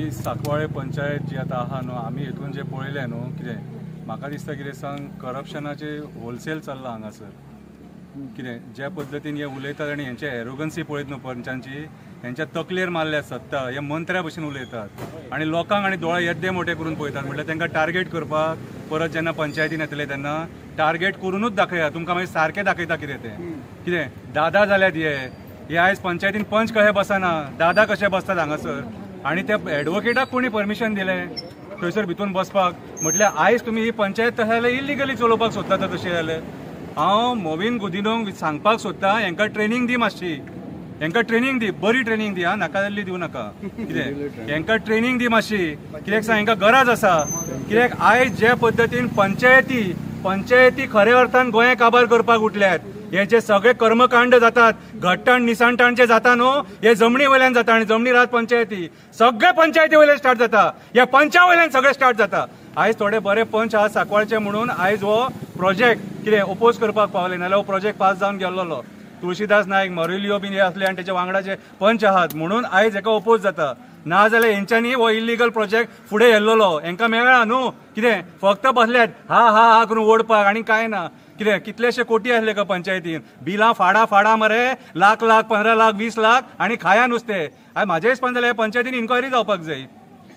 ही सांकवाळे पंचायत जी आतां आहा न्हू, आमी हितून जें पळयलें न्हू, कितें म्हाका दिसता, कितें सांग, करप्शनाचें होलसेल चल्लां हांगासर. कितें ज्या पद्दतीन हे उलयतात आनी हेंचे एरोगन्सी पळयत न्हू पंचांची, हेंच्या तकलेर मारल्या सत्ता. हे मंत्र्या भशेन उलयतात आनी लोकांक आनी दोळे येद्दे मोठे करून पळयतात. म्हटल्यार तांकां टार्गेट करपाक परत जेन्ना पंचायतीन येतले तेन्ना टार्गेट करुनूच दाखया तुमकां, मागीर सारकें दाखयता कितें तें. कितें दादा जाल्यात हे. हे आयज पंचायतीन पंच कशे बसना, दादा कशे बसतात हांगासर. आनी त्या एडवोकेटाक कोणी परमिशन दिलें थंयसर भितून बसपाक? म्हटल्यार आयज तुमी ही पंचायत तशें जाल्यार इलिगली चलोवपाक सोदतात. तशें जाल्यार हांव मोविन गुदिनोक सांगपाक सोदता, हेंकां ट्रेनींग दी मातशी, हेंकां ट्रेनींग दी, बरी ट्रेनींग दी. हा, नाका जाल्ली दिवं नाका. कितें हेंकां ट्रेनींग दी मातशी. कित्याक सांग, हेंकां गरज आसा. कित्याक आयज जे पद्दतीन पंचायती पंचायती खऱ्या अर्थान गोंय काबार करपाक उठल्यात, हे जे सगळे कर्मकांड जातात, घट्टाण निसणटाण जे जाता न्हू, हे जमनी वयल्यान जाता. आनी जमनी रात पंचायती, सगळे पंचायती वयल्यान स्टार्ट जाता. ह्या पंचा वयल्यान सगळे स्टार्ट जाता. आयज थोडे बरे पंच आहा सांकवाळचे म्हणून आयज हो प्रोजेक्ट कितें ओपोज करपाक पावले, नाल्यार हो प्रोजेक्ट पास जावन गेल्लोलो. तुळशीदास नायक, मोरिलियो बीन हे असले आनी तेच्या वांगडाचे पंच आहात म्हणून आयज हेका ओपोज जाता. ना जाल्यार हेंच्यांनी हो इलिगल प्रोजेक्ट फुडें येल्लोलो. हेंकां मेळ्ळा न्हू. कितें फक्त बसल्यात हा हा हा करून ओडपाक आनी कांय ना. कितें कितलेशे कोटी आसले का पंचायतीन, बिलां फाडा फाडा मरे, लाख लाख, 15 लाख, 20 लाख आनी खाया नुस्तें. आनी म्हाज्या हिसपान जाल्यार पंचायतीन इन्क्वायरी जावपाक जाय,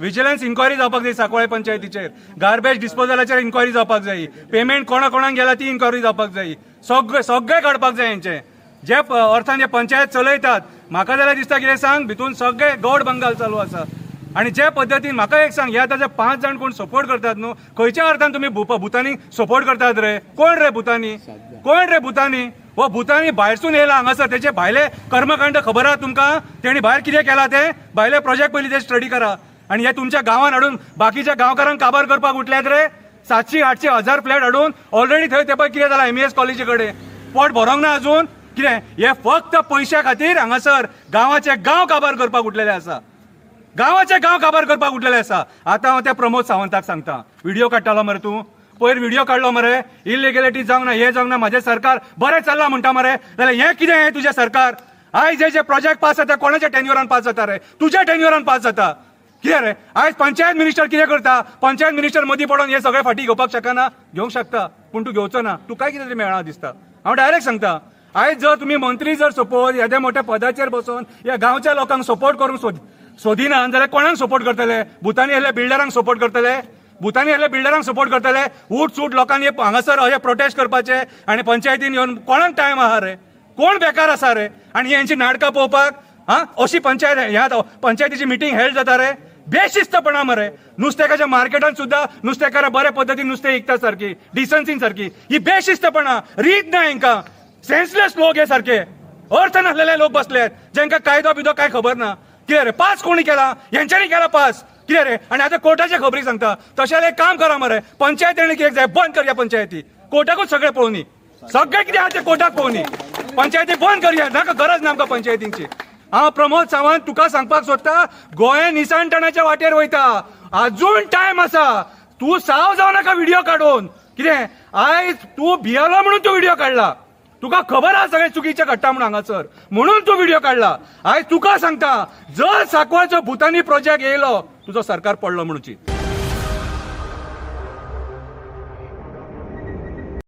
विजिलन्स इन्क्वायरी जावपाक जाय सांकवाळे पंचायतीचेर. गार्बेज डिस्पोजलाचेर इन्क्वायरी जावपाक जाय. पेमेंट कोणा कोणाक गेला ती इन्क्वायरी जावपाक जाय. सगळे सगळे काडपाक जाय हेंचे. जे अर्थान जे पंचायत चलयतात, म्हाका जाल्यार दिसता, कितें सांग, भितून सगळे गौड बंगाल चालू आसा. आणि जे पद्दतीन, म्हाका एक सांग, हे आतां जे पांच जाण कोण सपोर्ट करतात न्हू, खंयच्या अर्थान तुमी भुतानी सपोर्ट करतात रे? कोण रे भुतानी? कोण रे भुतानी? हो भुतानी भायरसून येयला हांगासर. तेचे भायले कर्मकांड खबर आहा तुमकां? तेणी भायर कितें केलां तें भायले प्रोजेक्ट पयलीं ते स्टडी करा. आणि हे तुमच्या गांवान हाडून बाकीच्या गांवकारांक काबार करपाक उठल्यात रे. 700, 800, 1000 फ्लॅट हाडून ऑलरेडी थंय ते पळय कितें जाला. एमईएस कॉलेजी कडेन पोट भरोंक ना अजून. कितें हे फक्त पयशा खातीर हांगासर गांवाचे गांव काबार करपाक उठलेले आसा. गांवाचे गांव काबार करपाक उठलेले आसा. आतां हांव त्या प्रमोद सावंताक सांगता, व्हिडिओ काडटालो मरे तूं पयर. व्हिडिओ काडलो मरे, इलिगेलिटी जावंक ना, हे जावंक ना, म्हाजें सरकार बरें चल्लां म्हणटा मरे. जाल्यार हें कितें हें तुजें सरकार? आयज जे जे प्रोजेक्ट पास जाता, कोणाच्या टेन्युरान पास जाता रे? तुज्या टेन्युरान पास जाता. कितें रे, आयज पंचायत मिनिस्टर कितें करता? पंचायत मिनिस्टर मदीं पडोन हे सगळे फाटीं घेवपाक शकना? घेवंक शकता, पूण तूं घेवचो ना. तुकाय कितें तरी मेळना दिसता. हांव डायरेक्ट सांगता, आयज जर तुमी मंत्री जर सपोज येद्या मोठ्या पदाचेर बसून ह्या गांवच्या लोकांक सपोर्ट करूंक सोदिना जाल्यार कोणाक सपोर्ट करतले? भुतानी येयल्ल्या बिल्डरांक सपोर्ट करतले? भुतानी येयल्ल्या बिल्डरांक सपोर्ट करतले? उठ सूट लोकांनी हांगासर अशे प्रोटेस्ट करपाचे आनी पंचायतीन येवन कोणाक टायम आहा रे? कोण बेकार आसा रे? आनी हेंची नाटकां पळोवपाक हा अशी पंचायत, ह्या पंचायतीची मिटींग हेल्ड जाता रे? बेशिस्तपणा मरे. नुस्त्याकाच्या मार्केटान सुद्धा नुस्तेकारां बऱ्या पद्दतीन नुस्तें विकता सारकी डिसन्सीन सारकी. ही बेशिस्तपणा, रीत ना हेंकां. सेन्सलेस लोक हे, सारके अर्थ नसलेले लोक बसले, जेंका कायदो बिदो काय खबर ना. कितें रे, पास कोणी केला? हेंच्यांनी केला पास. कितें रे, आनी आतां कोर्टाचे खबरी सांगता. तशें जाल्यार एक काम करा मरे, पंचायत कितें जाय बंद करया पंचायती. कोर्टाकूच सगळे पळोवनी, सगळे कितें आहा ते कोर्टाक पळोवनी. पंचायती बंद करया, नाका, गरज ना आमकां पंचायतींची. हांव प्रमोद सावंत तुका सांगपाक सोदता, गोंय निसणटणाच्या वाटेर वयता. अजून टायम आसा. तूं साव जावं नाका व्हिडिओ काडून. कितें आयज तूं भियलो म्हणून तूं व्हिडिओ काडला. तुका खबर आहा सगळें चुकीचें घडटा म्हणून हांगासर, म्हणून तूं व्हिडिओ काडला. आयज तुका सांगता, जर सांकवाळचो भुतानी प्रोजेक्ट येयलो, तुजो सरकार पडलो म्हणून.